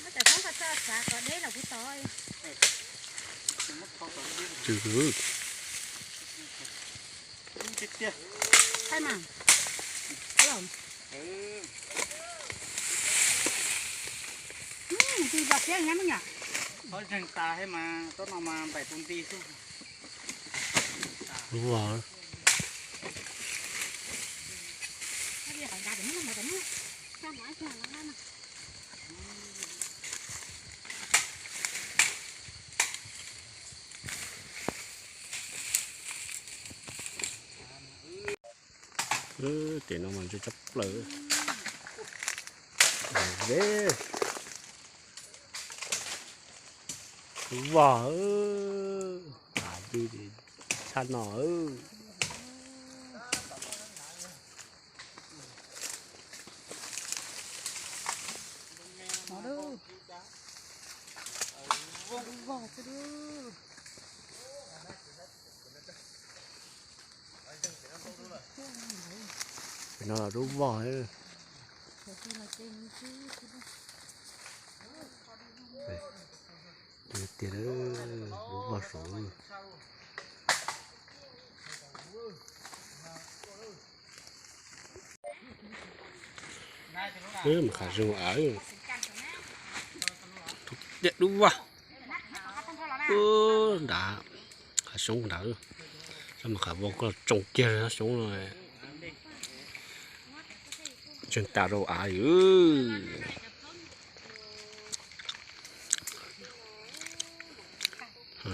Muab cov tshoob ko tso xav kom deb los kuv tod. Tsw. Thaij mas. Twb yog siab nyab me nyuam. Txhob zeeg tas thiab mas, tsob no mas npaim tus nti xwb. Vog. Tej no mas ntse tshaj plaws. Vog, tshaj no. Cov no los dub vog. Tiag, dub vog saud. Mas qhav zoo av, tiaj dub vog. Nrad, qhav xyoob nrad, mas qhav vog koj tsoo kiag xyoob no. Tseem tas rau av.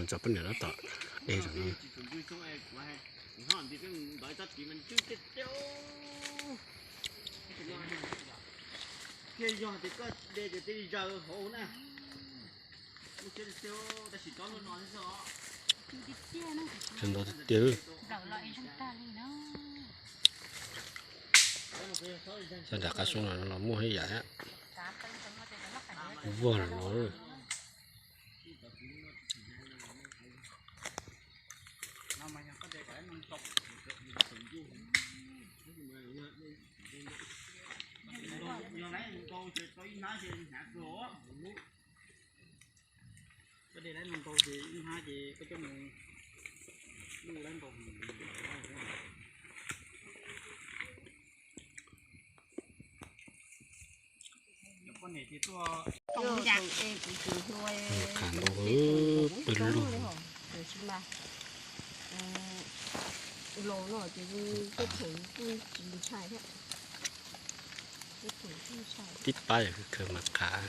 Tso poj niam lawv tom de tam no. Tseem ntau tiag tiag. Xyov nram qab xyoob no los muaj ib yam thiab. Vog no. Koj de lawv nkaus ces ib hnab ces koj coj mus luj lawv nkaus. Qhav nkaus pw lug. Tib pab yog khaws mas qhav.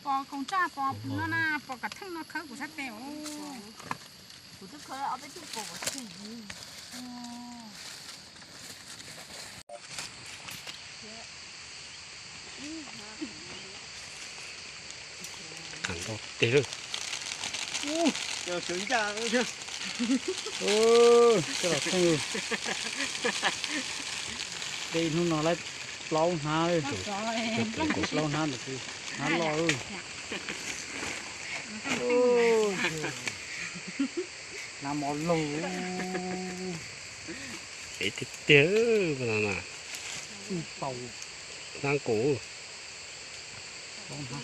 Pos koom txaj pos pw no na, pos kav theej no khawb kuv sab tes. Qhav nkaus tiag. Coj los theej. De hnub no lawm plaub hnab, plaub hnab ntawd, hnab loj. Hnab mov lug. Ev tiag tiag no na. Hnab nkaus. Plaub hnab.